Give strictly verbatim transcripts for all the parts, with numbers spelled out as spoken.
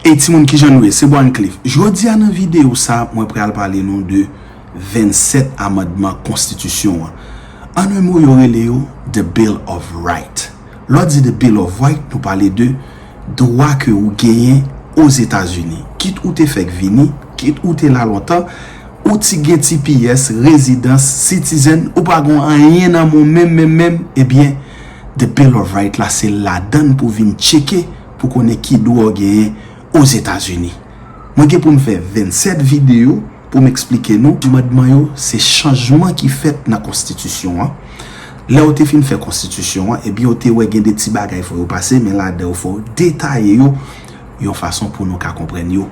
Ey timoun, kijan nou ye? Se Born Cliff. Jodi a nan videyo sa, mwen pral pale nou de vennsèt amandman konstitisyon an. An un mo, yo rele yo The Bill of Right. Lè w di The Bill of Right, nou pale de dwa ke ou genyen Ozetazini. Kit ou te fèk vini, kit ou te la lontan, ou ti gen T P S, rezidans, citizen, ou pa gon anyen nan men w menm, menm, menm, ebyen, The Bill of Right la, se ladan l pou vin tcheke pou konnen ki dwa w genyen Ozetazini. Mwen gen pou m fè vennsèt videyo pou m eksplike nou. Amandman yo, se chanjman ki fèt nan konstitisyon an. Lè yo te fin fè konstitisyon an, ebyen, yo te wè gen de ti bagay fò yo pase, men ladan yo fò yo detaye yo yon fason pou nou ka konprann yo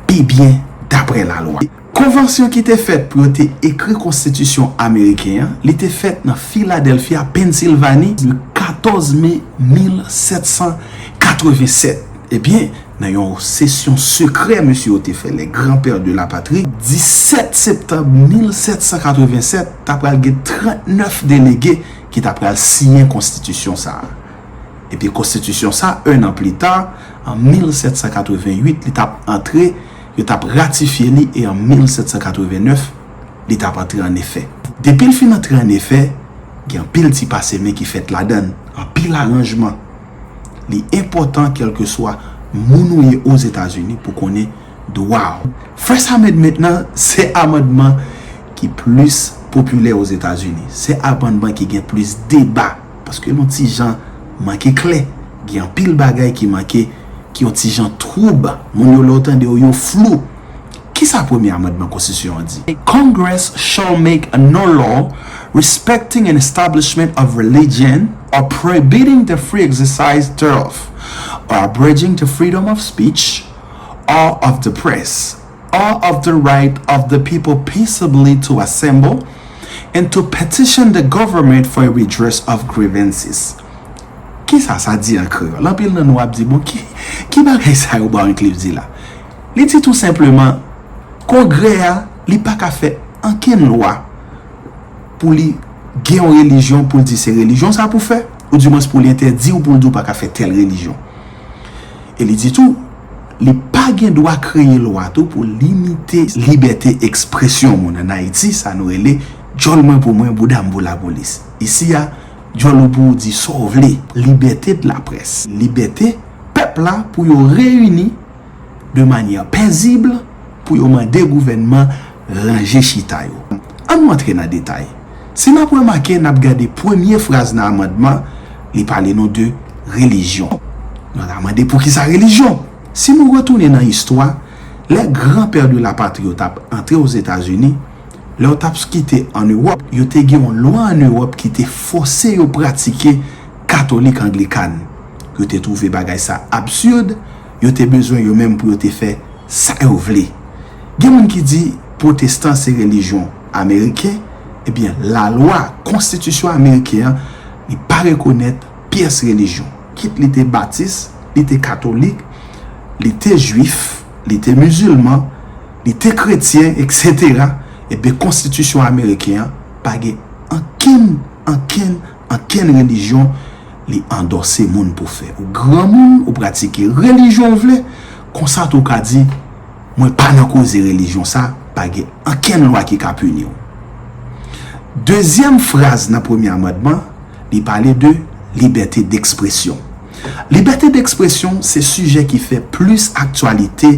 pi byen daprè lalwa. Konvansyon ki te fèt pou yo te ekri konstitisyon ameriken an, li te fèt nan Philadelphia, Pennsylvanie, le katòz me mil sèt san katrevennsèt. Ebyen, nan yon sesyon sekrè mesye yo te fè, les grands-pères de la patrie, disèt septanm mil sèt san katrevennsèt, ta pral gen trannèf delege ki ta pral siyen konstitisyon sa a. Epi konstitisyon sa, en an pli ta, an mil sèt san katrevenn uit, li t ap antre, yo t ap ratifye li, e an mil sèt san katrevenn nèf, li t ap antre an efè. Depi l fin antre an efè, gen anpil ti pase men ki fèt ladan l, anpil aranjman. Li enpòtan, kèlkeswa moun ou ye Ozetazini, pou konnen dwa w. First Amendment nan, se amandman ki plis popilè Ozetazini. Se amandman ki gen plis deba, paske l yon ti jan manke klè. Gen anpil bagay ki manke, ki yon ti jan twoub. Moun yo, lè w tande yo, yo flou. Kisa premye amandman konstitisyon an di? Congress shall make no law respecting an establishment of religion or prohibiting the free exercise thereof, or abridging the freedom of speech, or of the press, or of the right of the people peaceably to assemble and to petition the government for a redress of grievances. Kisa sa di an kreyòl? Anpil nan nou ap di, bon, ki, ki bagay sa yo Born Cliff di la? Li di tou senpleman, Kongrè a, li pa ka fè ankenn lwa pou li gen yon relijyon, pou l di se relijyon sa pou fè, oudimwens pou l entèdi w, pou l di w pa ka fè tèl relijyon. E li di tou, li pa gen dwa kreye lwa tou pou limite libète ekspresyon moun. Ann Ayiti, sa nou rele djòl mwen pou mwen, bouda m pou lapolis. Isi a, djòl ou pou ou, di sa w vle. Libète de la près, libète pèp la pou yo reyini de manyè pezib pou yo mande gouvènman ranje chita yo. Ann nou antre nan detay. Si n ap remake, n ap gade premye fraz nan amandman, li pale nou de relijyon. Nou ta mande poukisa relijyon? Si nou retounen nan istwa, lè granpè de la patri yo t ap antre Ozetazini, lè yo t ap kite ann Ewòp, yo te gen yon lwa ann Ewòp ki te fòse yo pratike katolik anglikan. Yo te twouve bagay sa absid, yo te bezwen yo menm pou yo te fè sa yo vle. Gen moun ki di pwotestan se relijyon ameriken, ebyen, lalwa, konstitisyon ameriken an, li pa rekonèt pyès relijyon. Kit li te batis, li te katolik, li te jwif, li te mizilman, li te kretyen, etsetera, ebyen, konstitisyon ameriken an pa gen ankenn, ankenn, ankenn relijyon li andòse moun pou fè. Ou granmoun, ou pratike relijyon w vle, konsa tou w ka di, mwen pa nan koze relijyon sa, pa gen ankenn lwa ki ka pini w. Dezyèm fraz nan premye amandman, li pale de libète dekspresyon. Libète dekspresyon se sijè ki fè plis aktyalite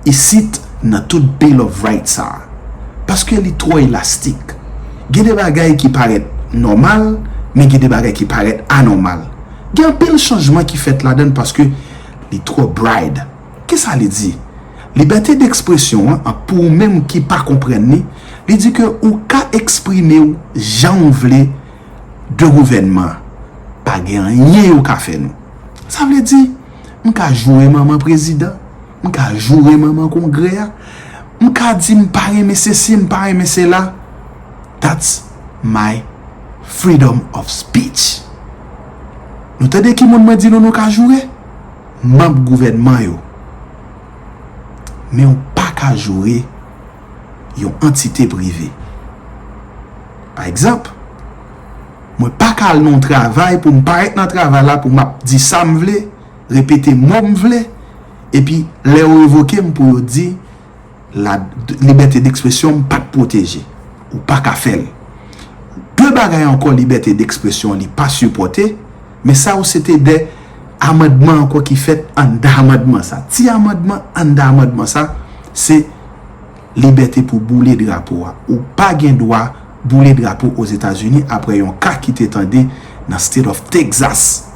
isit nan tout Bill of Rights sa a. Paske li twò elastik. Gen de bagay ki parèt nòmal, men gen de bagay ki parèt anòmal. Gen anpil chanjman ki fèt ladan l paske li twò broad. Kisa li di? Libète dekspresyon an, pou ou menm ki pa konprann li, li di ke ou ka eksprime w jan w vle de gouvènman an. Pa gen anyen yo ka fè nou. Sa vle di, m ka joure manman prezidan, m ka joure manman kongrè a, m ka di m pa renmen sesi, m pa renmen sela. That's my freedom of speech. Nou tande ki moun mwen di nou nou ka joure? Manm gouvènman yo. Men w pa ka joure yon antite prive. Pa egzanp, mwen pa ka al nan yon travay pou m parèt nan travay la pou m ap di sa m vle, repete mo m vle, Epi, lè yo revoke m pou yo di, la, libète dekspresyon m pa t pwoteje. Ou pa ka fè l. De bagay ankò, libète dekspresyon li pa sipòte, men sa yo se te de amandman ankò ki fèt anndan amandman sa. Ti amandman anndan amandman sa, se libète pou boule drapo a. Ou pa gen dwa boule drapo Ozetazini apre yon ka ki te tande nan State of Texas.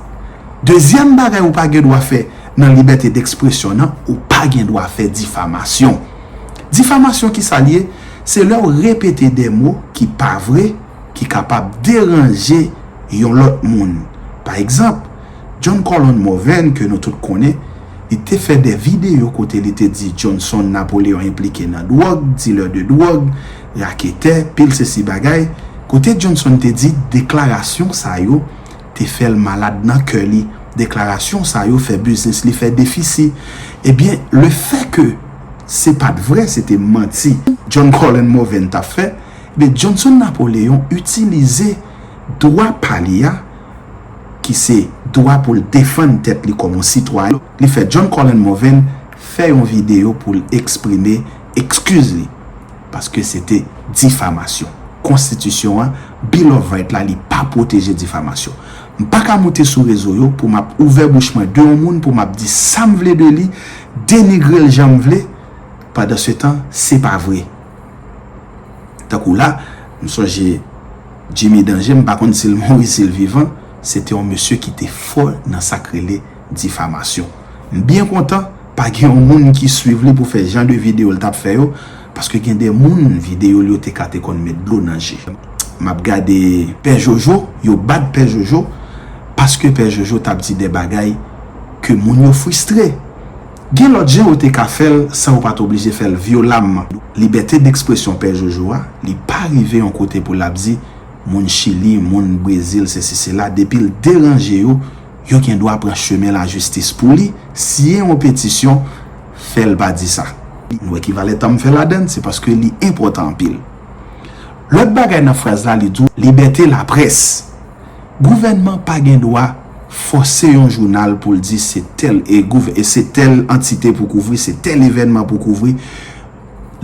Dezyèm bagay ou pa gen dwa fè nan libète dekspresyon nan, ou pa gen dwa fè difamasyon. Difamasyon ki sa l ye? Se lè w repete de mo ki pa vre, ki kapab deranje yon lòt moun. Pa egzanp, John Colin Morvan, ke nou tout konnen, li te fè de videyo kote li te di Johnson Napoleon enplike nan dwòg, dilè de dwòg, raketè, pil sesi bagay, kote Johnson te di deklarasyon sa yo te fè l malad nan kè li, deklarasyon sa yo fè biznis li fè defisi. Ebyen, lefètke se pa t vre, se te manti John Colin Morvan t ap fè, ebyen, Johnson Napoleon itilize dwa pa li a, ki se dwa pou l defann tèt li kòm yon sitwayen, li fè John Colin Morvan fè yon videyo pou l eksprime ekskiz li, paske se te difamasyon. Konstitisyon an, Bill of Rights la, li pa pwoteje difamasyon. M pa ka moute sou rezo yo pou m ap ouvè bouch mwen de yon moun, pou m ap di sa m vle de li, denigre l jan m vle, pandan se tan, se pa vre. Tankou la, m sonje Jimmy Danger, m pa konn si l mouri, si l vivan, se te yon mesye ki te fò nan sa k rele difamasyon. M byen kontan pa gen yon moun ki swiv li pou fè jan de videyo l t ap fè yo, paske gen de moun, videyo l yo te ka te konn met dlo nan je. M ap gade Pè Jojo, yo bat Pè Jojo, paske Pè Jojo t ap di de bagay ke moun yo fristre. Gen lòt jan ou te ka fè l san ou pa t oblije fè l vyolamman. Libète dekspresyon Pè Jojo a, li pa rive yon kote pou l ap di moun Chili, moun Brezil, sesi, sela, depi l deranje yo, yo gen dwa pran chemen lajistis pou li, siyen yon petisyon, fè l pa di sa. Nou wè ki valè tan m fè ladann, se paske li enpòtan anpil. Lòt bagay nan fraz la, li di w libète laprès. Gouvènman pa gen dwa fòse yon jounal pou l di se tèl e gouv- e se tèl antite pou kouvri, se tèl evènman pou kouvri.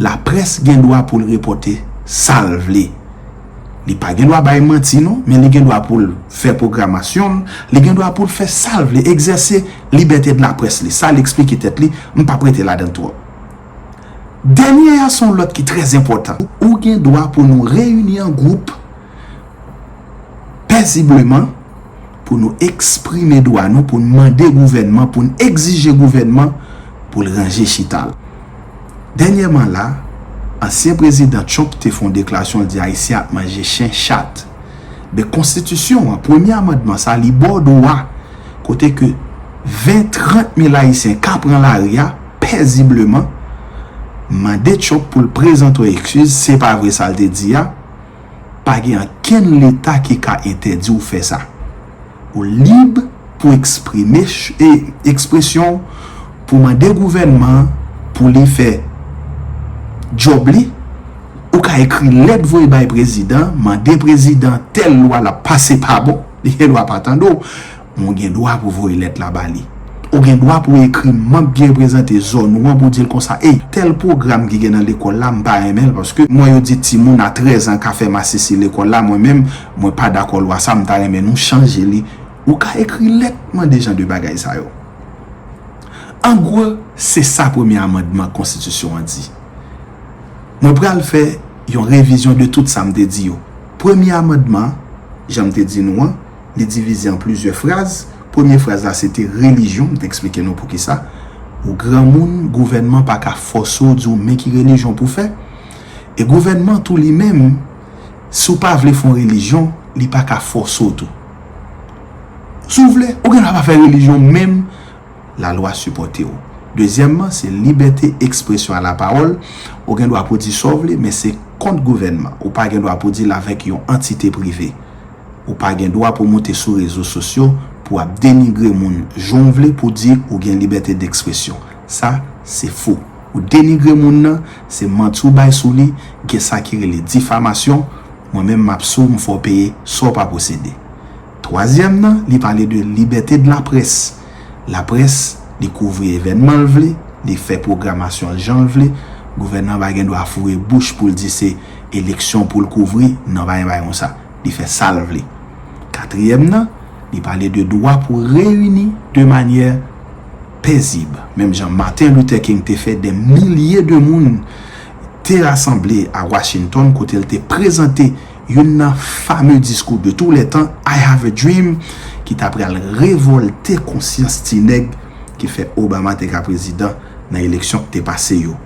Laprès gen dwa pou l repòte sa l vle. Li pa gen dwa bay manti non, men li gen dwa pou l fè pwogramasyon l, li gen dwa pou l fè sa l vle, egzèse libète de laprès li. Sa l eksplike tèt li, m p ap rete ladan l twòp. Dènye a se yon lòt ki trè enpòtan. Ou gen dwa pou nou reyini an gwoup pezibleman pou nou eksprime dwa nou, pou n mande gouvènman, pou n egzije gouvènman pou l ranje chita l. Dènyèman la, ansyen prezidan Trump te fè yon deklarasyon, l di Ayisyen ap manje chen chat. Men konstitisyon an, premye amandman sa, li ba w dwa kote ke ven, trant mil Ayisyen ka pran lari a pezibleman, mande Trump pou l prezante yon ekskiz, se pa vre sa l te di a, pa gen ankenn leta ki ka entèdi w fè sa. Ou lib pou eksprime ch- e ekspresyon w, pou mande gouvènman an pou li fè djòb li. Ou ka ekri lèt voye bay prezidan, mande prezidan tèl lwa l ap pase pa bon, li gen dwa pa tande w, men w gen dwa pou voye lèt la ba li. Ou gen dwa pou ekri manm ki reprezante zòn ou an pou di l konsa, ey, tèl pwogram ki gen nan lekòl la, m pa renmen l, paske m wè yo di timoun a trèz an ka fè masisi lekòl la, mwen menm, mwen pa dakò lwa sa, m ta renmen nou chanje li. Ou ka ekri lèt mande jan de bagay sa yo. An gwo, se sa premye amandman konstitisyon an di. Mwen pral fè yon revizyon de tout sa m te di yo. Premye amandman, jan m te di nou an, li divize an plizyè fraz. Premye fraz la, se te relijyon. M te eksplike nou poukisa. Ou granmoun, gouvènman pa ka fòse w, di w men ki relijyon pou fè. E gouvènman tou li menm, si w pa vle fè yon relijyon, li pa ka fòse w tou. Si w vle, ou gen dwa pa fè relijyon menm, lalwa sipòte w. Dezyèmman, se libète ekspresyon a lapawòl. Ou gen dwa pou di sa w vle, men se kont gouvènman. Ou pa gen dwa pou di l avèk yon antite prive. Ou pa gen dwa pou moute sou rezo sosyo pou ap denigre moun jan w vle pou di ou gen libète dekspresyon. Sa, se fo. Ou denigre moun nan, se manti w bay sou li, gen sa ki rele difamasyon. Mwen menm m ap sou w, m fè w peye sa w pa posede. Twazyèm nan, li pale de libète de laprès. Laprès Li kouvri evènman l vle, li fè pwogramasyon l jan l vle. Gouvènman pa gen dwa foure bouch pou l di se eleksyon pou l kouvri. Non, pa gen bagay konsa. Li fè sa l vle. Katriyèm nan, li pale de dwa pou reyini de manyè pezib. Menm jan Martin Luther King te fè, dè milye de moun te rasanble a Washington kote l te prezante youn nan fame diskou de tous les temps, I Have a Dream, ki ta pral revòlte konsyans ti nèg, ki fè Obama te ka prezidan nan eleksyon ki te pase yo.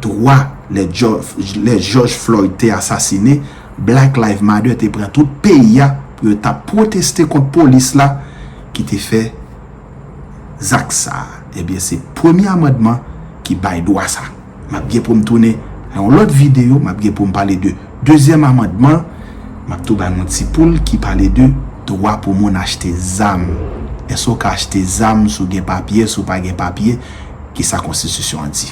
Dwa, lè George, lè George Floyd te asasine, Black Lives Matter te pran tout peyi a pou yo ta pwoteste kont polis la ki te fè zak sa a. Ebyen, se premye amandman ki bay dwa sa. M ap gen pou m tounen nan yon lòt videyo, m ap gen pou m pale de dezyèm amandman. M ap tou bay yon ti poul ki pale de dwa pou moun achte zam. Èske w ka achte zam si w gen papye, si w pa gen papye? Kisa konstitisyon an di?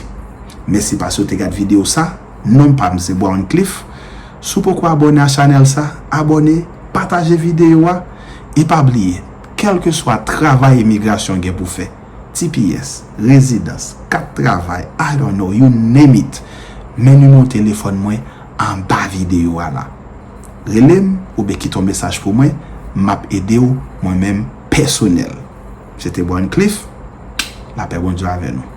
Mèsi paske w te gad videyo sa. Non pa m se Browncliff. Si w poko abòne a chanèl sa, abòne, pataje videyo a, e pa bliye, kèlkeswa travay imigrasyon gen pou fè, T P S, rezidans, kat travay, I don't know, you name it, men nimewo telefòn mwen anba videyo a la. Rele m oubyen kite yon mesaj pou mwen, m ap ede w mwen menm pèsonèl. Se te Browncliff, lapè Bondye avè nou.